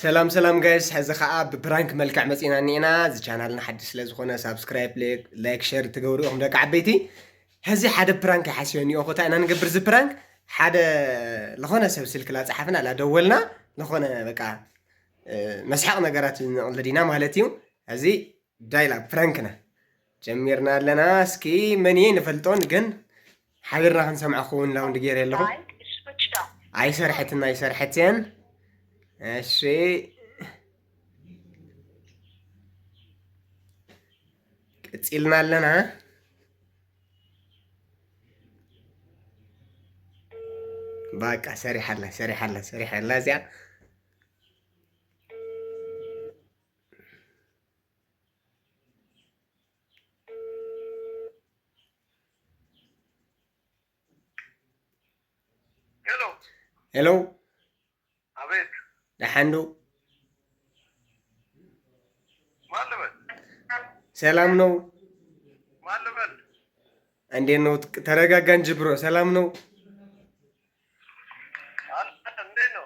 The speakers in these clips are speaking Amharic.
ሰላም ሰላም guys፣ ሕዚ ከዓ ብ prank መልክዕ መፂና እኒኤና። እዚ ቻናልና ሓድሽ ስለ ዝኾነ subscribe፣ like፣ share ትገብሩ ኢኹም ደቂ ዓበይቲ። ሕዚ ሓደ prank ይሓስዮ እኒኦኹ። እንታይ ኢና ንገብር? እዚ prank ሓደ ዝኾነ ሰብ ስልኪ ላፀሓፍና ላደወልና ዝኾነ በቃ መስሓቕ ነገራት ንቕልድ ኢና ማለት እዩ። ሕዚ ዳይላ prank ና ጀሚርና ኣለና። እስኪ መን እየ ንፈልጦን ግን ሓቢርና ክንሰምዖ ክውን loud ገይረ ኣለኹ። ኣይሰርሐትን ኣይሰርሐትን። እሺ ቀፂልና ኣለና። በቃ ሰሪሓላ ሰሪሓላ ሰሪሓላ እዚኣ። ሄሎ። ሄሎ። አቤት። ደሓን ዶ? ማን ልበል? ሰላም ነው? ማን ልበል? እንዴት ነው? ተረጋጋ እንጂ bro። ሰላም ነው? እንዴት ነው?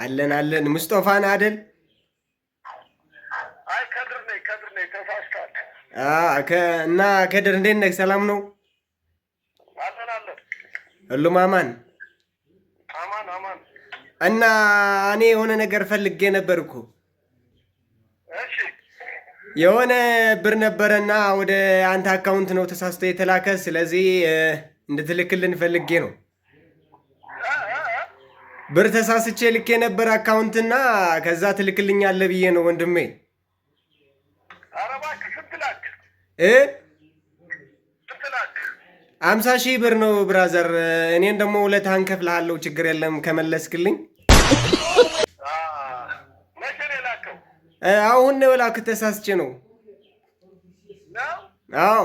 አለን አለን። ሙስጦፋን አይደል? አይ ከድር ነኝ፣ ከድር ነኝ። ተሳስተሃል። እና ከድር እንዴት ነህ? ሰላም ነው? አለን አለን። ሁሉም አማን? አማን አማን። እና እኔ የሆነ ነገር ፈልጌ ነበር እኮ። እሺ። የሆነ ብር ነበረና ወደ አንተ account ነው ተሳስቶ የተላከ። ስለዚህ እንድትልክልን ፈልጌ ነው። ብር ተሳስቼ ልኬ ነበር account ና ከዛ ትልክልኛለህ ብዬ ነው ወንድሜ። ኧረ እባክህ ስንት ላክ? እ ስንት ላክ? 50,000 ብር ነው brother። እኔን ደግሞ ውለታህን ከፍልሃለሁ፣ ችግር የለም ከመለስክልኝ። መቼ ነው የላከው? አሁን ነው የላኩት፣ ተሳስቼ ነው። ነው? አዎ።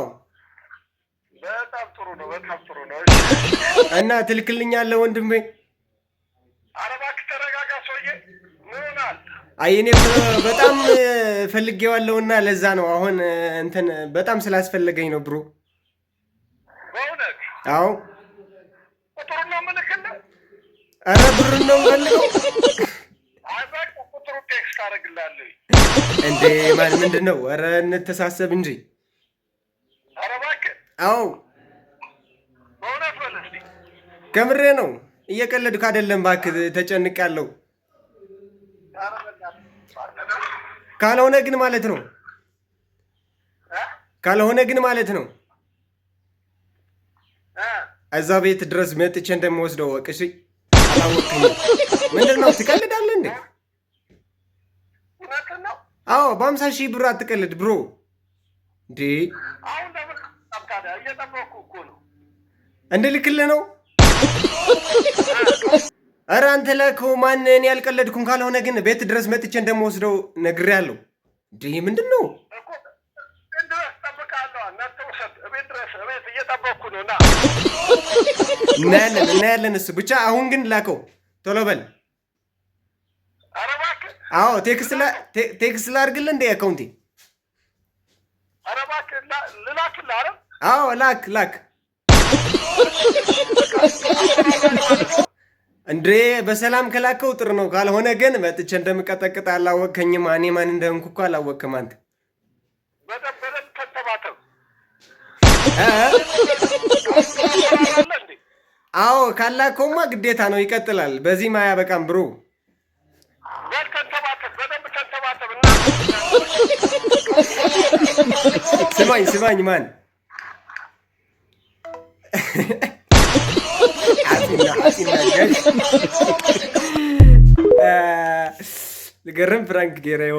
በጣም ጥሩ ነው። በጣም ጥሩ ነው። እና ትልክልኛለህ ወንድሜ? ኧረ እባክህ ተረጋጋ ሰውዬ። ምን ሆነሃል? አይ እኔ በጣም ፈልጌዋለሁና ለዛ ነው አሁን እንትን በጣም ስላስፈለገኝ ነው bro። በእውነት? አዎ። ቁጥሩን ነው የምልክልህ? ኧረ ብሩን ነው የምፈልገው። አይ በቃ ቁጥሩን text አደርግልሃለሁ። እንዴ ማን ምንድን ነው? ኧረ እንተሳሰብ እንጂ። ኧረ እባክህ። አዎ። በእውነት በል እስኪ። ከምሬ ነው፣ እየቀለድኩ አይደለም። እባክህ ተጨንቄያለሁ። ኧረ በእናትህ። ካልሆነ ግን ማለት ነው ካልሆነ ግን ማለት ነው እዛ ቤት ድረስ መጥቼ እንደምወስደው እወቅ። እሺ አላወቅኸኝም። ምንድን ነው ትቀልዳለህ እንዴ? እውነትህን ነው? አዎ፣ በ50,000 ብር አትቀልድ bro። እንዴ አሁን ለምን ታዲያ? እየጠበቅኩ እኮ ነው። እንድልክልህ ነው? ኧረ አንተ ላከው ማን፣ እኔ አልቀለድኩም። ካልሆነ ግን ቤት ድረስ መጥቼ እንደምወስደው ነግሬሃለሁ። እንዴ ምንድን ነው? እኮ ድረስ እጠብቅሃለሁ። እናንተ ውሰድ። እቤት ድረስ እቤት እየጠበቅኩ ነው። ና። እናያለን እናያለን። እሱ ብቻ አሁን ግን ላከው ቶሎ በል። ኧረ እባክህ። አዎ text ላድርግልህ እንደ account ኤ? ኧረ እባክህ ልላክልህ አይደል? አዎ ላክ ላክ። እንዴ በሰላም ከላከው ጥሩ ነው። ካልሆነ ግን መጥቼ እንደምቀጠቅጥ አላወቅኸኝም። እኔ ማን እንደሆንኩ እኮ አላወቅህም አንተ። በደንብ በደንብ ተንተባተብ። እ? አለ እንዴ? አዎ ካላከውማ ግዴታ ነው ይቀጥላል። በዚህም አያበቃም bro። በል ተንተባተብ፣ በደንብ ተንተባተብ እና ስማኝ ስማኝ ማን ዓፂና ዓፂና guys፣ ዝገርም prank ገይረዮ።